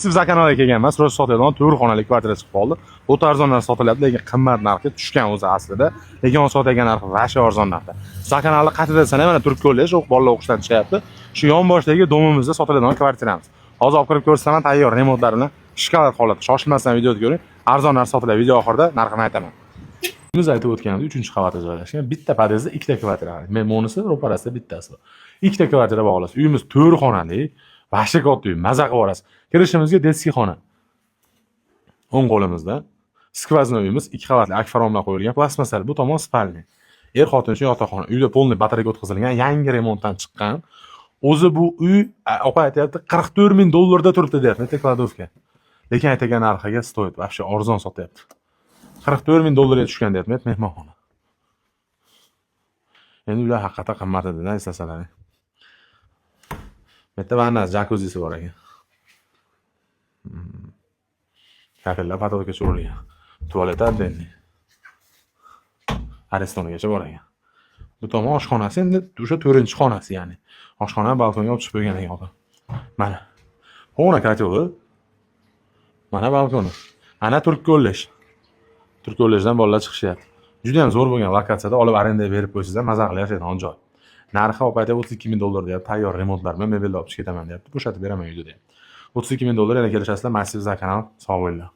Siz kanalga kelganman, срочно sotiladigan to'rt xonali kvartira chiqib qoldi. O'ta arzon narx sotilyapti, lekin qimmat narxga tushgan o'zi aslida. Lekin hozir sotadigan narxi вообще arzon narxda. Zakanalni qayerda desam, mana Turk kollej, bolalar o'qishdan chiqyapti. Shu yonboshdagi domimizda sotiladigan kvartiramiz. Hozir olib kirib ko'rsataman, tayyor remontlar bilan, shokolad holatda. Shoshilmasdan videoni ko'ring. Arzon narx sotiladi. Video oxirida narxini aytaman. Biz aytib o'tganimdek, 3-qavatda joylashgan. Bitta podyezdda ikkita kvartira. Monisi ro'parasida bittasi bor. Ikkita kvartira bog'lasi. Uyimiz to'rt xonali. Вообще katta uy, maza qilib yuborasiz. Kirishimizga детский xona. O'ng qo'limizda. Сквозной uyimiz ikki qavatli, akfa romlar qo'yilgan, plastmassali. Bu tomon спальня. Er xotin uchun yotoqxona. Uyda полный batareyka o'tkazilgan, yangi remontdan chiqqan. O'zi bu uy, opa aytyapti, 44 ming dollarda turibdi deyapti, это кладовка. Lekin aytgan narxiga стоит, вообще arzon sotyapti. 44 ming dollarga tushgan deyapti mehmonxona. Endi uylar haqiqatdan qimmat edi-da, eslasalar. Bu yerda vannasi, jakuzisi bor ekan. Kafellar потолок gacha urilgan. Tualet отдельный. Arestonigacha bor ekan. Bu tomon oshxonasi, endi o'sha to'rtinchi xonasi ya'ni. Oshxona balkonga olib chiqib qo'ygan ekan odam. Mana. Xona котёл i. Mana balkoni. Ana Turk kollej. Turk kollejdan bolalar chiqishyapti. Juda ham zo'r bo'lgan lokatsiyada olib arendaga berib qo'ysangiz ham maza qilib yashaydigan joy. Narxi opa aytyapti, 32 ming dollar deyapti. Tayyor remontlar bilan mebelni olib chiqib ketaman deyapti. Bo'shatib beraman uyni deyapti. 32 ming dollar, yana kelishasizlar. Massiv za kanal. Sog' bo'linglar.